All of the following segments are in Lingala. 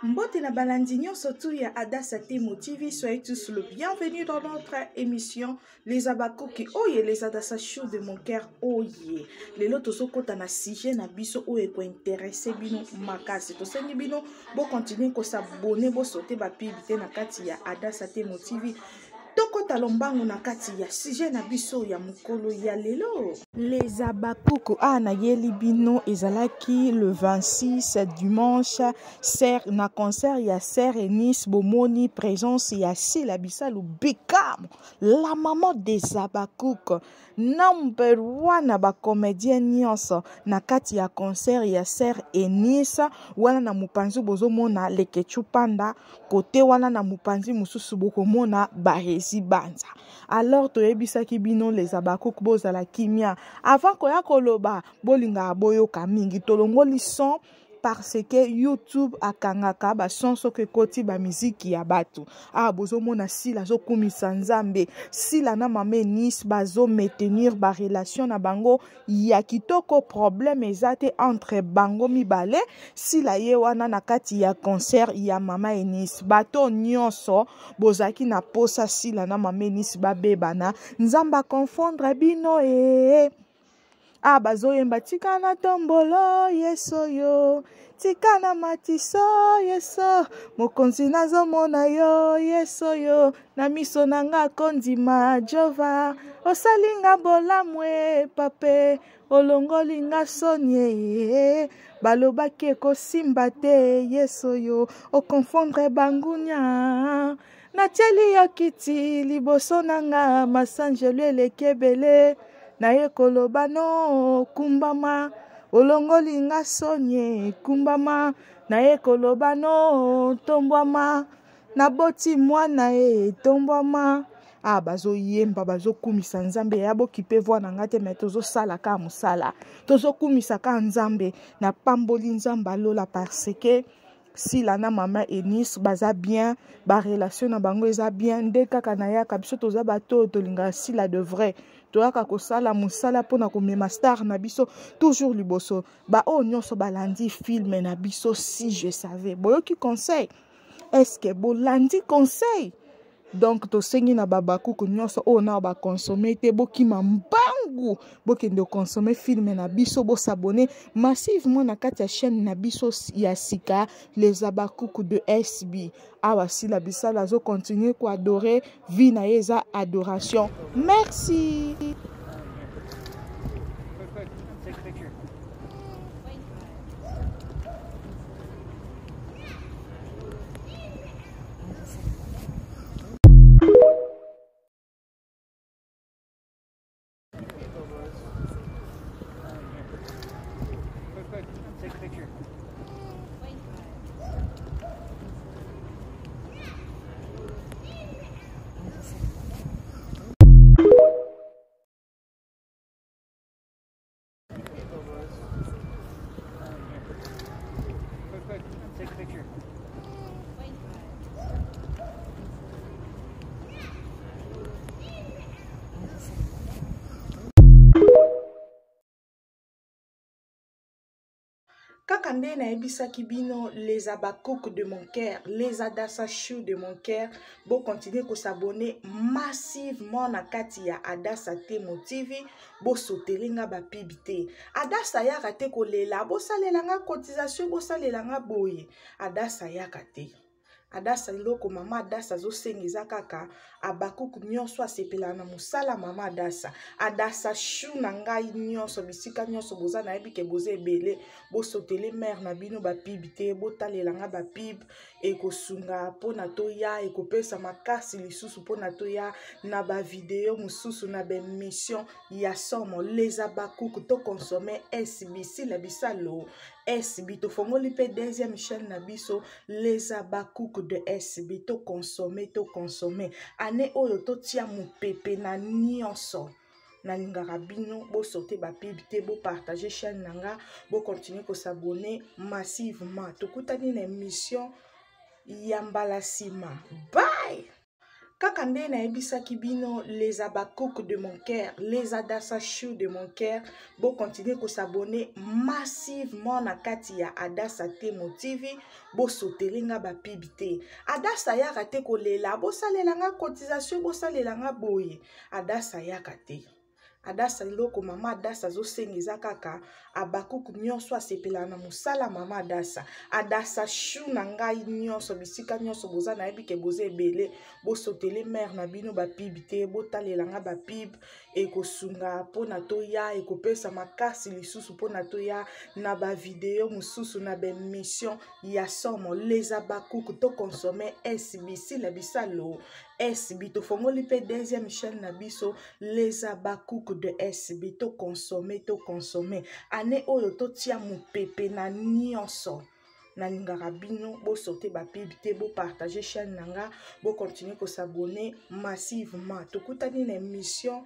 Mbote na balandi nyonso tout ya Adassa Temo TV, soyez tous le bienvenu dans notre émission Les Abakoki oye les Adassa Chou de mon cœur oye. Lelo tozokota na sujet na biso oyo eko intéresser bino makasi. Tosengi bino bo continuer ko s'abonner, bo sauter ba pub te na kati ya Adassa Temo TV. Tokota lombangu na kati ya sujet na biso ya mokolo ya lelo. Les Abakuku ah nayeli bino ezalaki le 26 dimanche ser, na concert ya Sœur Eunice bomoni présence ya Sila Bisalu Beckham la maman des Abakuku number one na bacomédien nyonso na kati ya concert ya Sœur Eunice wana na mopanzi bozomona Leketchou Panda kote wana na mopanzi mosusu bokomona Barezi Banza. Alors toyebisaki bino les Abakuku bozala kimia avant koya koloba bolingaka boyoka mingi tolongoli son parce que YouTube akangaka ba son soki ekoti ba miziki ya bato. Ah bozomona Sila azokumisa Nzambe, Sila na mama Eunice bazo maintenir ba relation na bango ya kitoko, problème eza te entre bango mibale. Sila ye wana na kati ya concert ya mama Eunice, bato nyonso bozalaki na posa Sila na mama Eunice babebana, Nzambe akonfondre bino ee. Ah bazoyemba tika na tombolo yeso yo tika na matiso yeso mokonzi nazomona yo yeso yo na miso na nga kondima jova osali nga bolamu e pape olongoli nga soni e balobaki ekosimba te yeso yo okonfondre bangunya Natieli yo kiti liboso na nga masanjelu eleki ebele naye koloba no kumbama olongoli nga soni kumbama naye koloba no tombwama naboti mwana e tombwama ah bazoyemba bazokumisa nzambe ya bokipe voi na ngai te me tozosala kaka mosala tozokumisa kaka nzambe napamboli nzambe alola parce que Sila na mama Eunice baza bien, ba relation na bango eza bien nde kaka nayaka biso toza bato oyo tolingaka Sila de vrai toyaka kosala mosala mpona komema star na biso toujours liboso baoyo nyonso balandi filme na biso si je savais boyoki conseil est-ce bolandi conseil donc tosengi na babakuku nyonso oyo nao bakonsome te bokima mbangu bokende konsome filme na biso bosabone massivement na kati ya chaîne na biso ya sika les abakuku de sb awa sila bisala azocontinue koadore vie na ye eza adoration merci. Take a picture. Take a picture. Kaka nde nayebisaki bino les Habacuc de mon cœur, les Adassa Chou de mon cœur, bo continuer ko s'abonner massivement na kati ya Adassa Temo TV, bo sotele nga ba pub te. Adassa yaka te kolela, bosalela nga cotisation, bosalela nga boye. Adassa yaka te. Adasa eloko mama Adasa azosenga eza kaka Habakuk nyonso asepelaka na mosala mama Adasa. Adasa chou na ngai nyonso bisika nyonso boza nayebi ke boza ebele bosotele mare na bino bapib te botalela nga bapib ekosunga mpona toya ekopesa makasi lisusu mpona toya na bavideo mosusu na baemission ya somo les Habakuk to consommer SBC la bisalo SB tofongoli mpe deuxième chaîne na biso les Habacuc de SB to consommer to consommer année oyo totia mopepe na nyonso nalingaka bino bosote bapib te bopartage chaîne na nga bocontinue kosabonne massivement tokutani na émission ya mbala nsima bye. Kaka nde nayebisaki bino, les Abakouk de mon cœur, les Adassa Chou de mon cœur, bokontinue kosabone massivement na kati ya Adassa Temo TV. Bosotele nga bapibi te. Adassa ayaka te kolela, bosalela nga cotisation, bosalela nga boye. Adassa ayaka te. Adasa, eloko mama Adasa azosenga eza kaka Abakuku nyonso asepelaka na mosala mama Adasa. Adasa Shu na ngai nyonso, bisika nyonso boza, nayebi ke boza ebele. Bosotele mare na bino bapibe te, botalela nga bapibe, ekosunga mpona toya, ekopesa makasi lisusu mpona toya na bavideo mosusu, na baemission ya somo. Les Abakuku, tokonsome SBC na bisalo SB. Tofongoli mpe deuxième chaîne na biso, les Abakouk de SB. Tokonsome, tokonsome ane oyo, totia mopepe na nyonso. Nalingaka bino, bosote bapibe te, bopartage chaîne na nga, bokontinue kosabone massivement. Tokutani na émission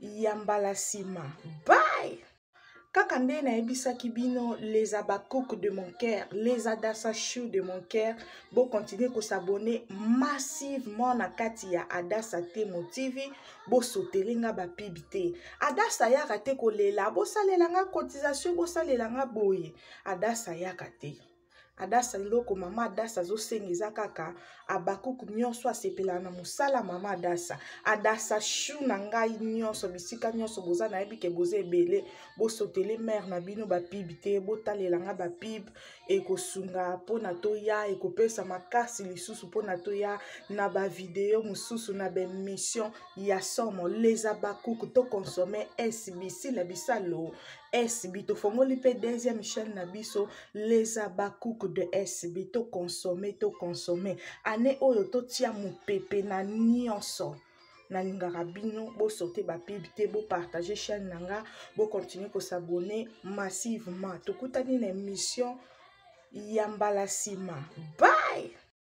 ya mbala nsima. Bye. Kaka nde nayebisaki bino, les Abakouk de mon cœur, les Adassa Chou de mon cœur, bokontinue kosabone massivement na kati ya Adassa Temo TV. Bosotele nga bapibi te. Adassa ayaka te kolela, bosalela nga cotisation, bosalela nga boye. Adassa ayaka te. Adasa, eloko mama Adasa azosenga eza kaka Abakuku nyonso asepelaka na mosala mama Adasa. Adasa Shu na ngai nyonso, bisika nyonso boza, nayebi ke boza ebele. Bosotele mare na bino bapibe te, botalela nga bapibe, ekosunga mpona toya, ekopesa makasi lisusu mpona toya na bavideo mosusu, na baemission ya somo. Les Abakuku, tokonsome SBC na bisalo SB. Tofongoli mpe deuxième chaîne na biso, les Abakouk de SB. Tokonsome, tokonsome ane oyo, totia mopepe na nyonso. Nalingaka bino, bosote bapibe te, bopartage chaîne na nga, bokontinue kosabone massivement. Tokutani na émission ya mbala nsima. Bye.